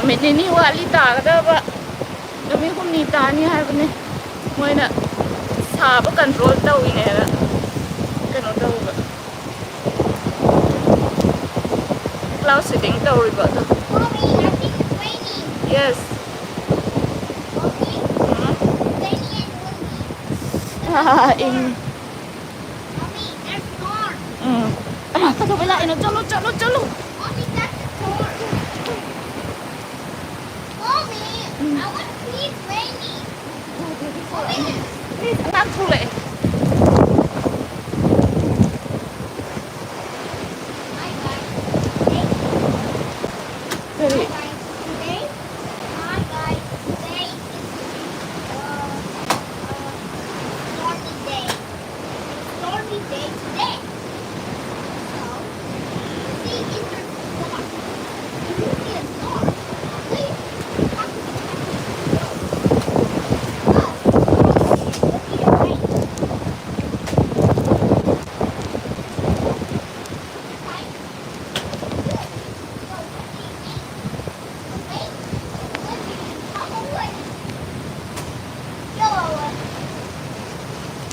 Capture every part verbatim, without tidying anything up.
ꯅꯨꯃꯤꯠ ꯅꯤꯅꯤ ꯋꯥꯠꯂꯤ ꯇꯥꯒꯗꯕ꯫ ꯅꯨꯃꯤꯠ ꯍꯨꯝꯅꯤ ꯇꯥꯅꯤ ꯍꯥꯏꯕꯅꯦ꯫ ꯃꯣꯏꯅ ꯁꯥꯕ ꯀꯟꯇ꯭ꯔꯣꯜ ꯇꯧꯏꯅꯦꯅ ꯀꯩꯅꯣ ꯇꯧꯕ꯫ Cloud seeding ꯇꯧꯔꯤꯕ ꯑꯗꯣ꯫ Mommy, I think it's raining. Yes. Mommy, it's raining and windy. ꯏꯪ꯫ Mommy, there's storm. ꯎꯝ꯫ ꯑꯃ ꯀꯩꯗꯧꯕꯩ ꯂꯥꯛꯏꯅꯣ? ꯆꯠꯂꯣ, ꯆꯠꯂꯣ, ꯆꯠꯂꯣ꯫ Mommy, that's a storm. Mommy, I want to see it's raining. Mommy. Please, ꯑꯉꯥꯡ ꯊꯣꯛꯂꯛꯑꯦ꯫ Hi, guys. Hey. ꯀꯔꯤ? Hi, guys. Today, hi, guys. Today is, uh, uh, stormy day. It's a stormy day today. So, you see, it's a storm. If you see a storm, please talk to the person next to you. Us, it's a rain.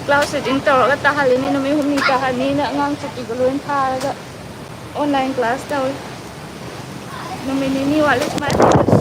Cloud seeding ꯇꯧꯔꯒ ꯇꯥꯍꯜꯂꯤꯅꯦ꯫ ꯅꯨꯃꯤꯠ ꯍꯨꯝꯅꯤ ꯇꯥꯍꯜꯅꯤꯅ ꯑꯉꯥꯡ ꯁꯨꯇꯤꯒ ꯂꯣꯏ ꯊꯥꯔꯒ online class ꯇꯧꯔꯤ꯫ ꯅꯨꯃꯤꯠ ꯅꯤꯅꯤ ꯋꯥꯠꯂꯤ ꯁꯨꯃꯥꯏꯅ ꯇꯧꯔꯁꯤ꯫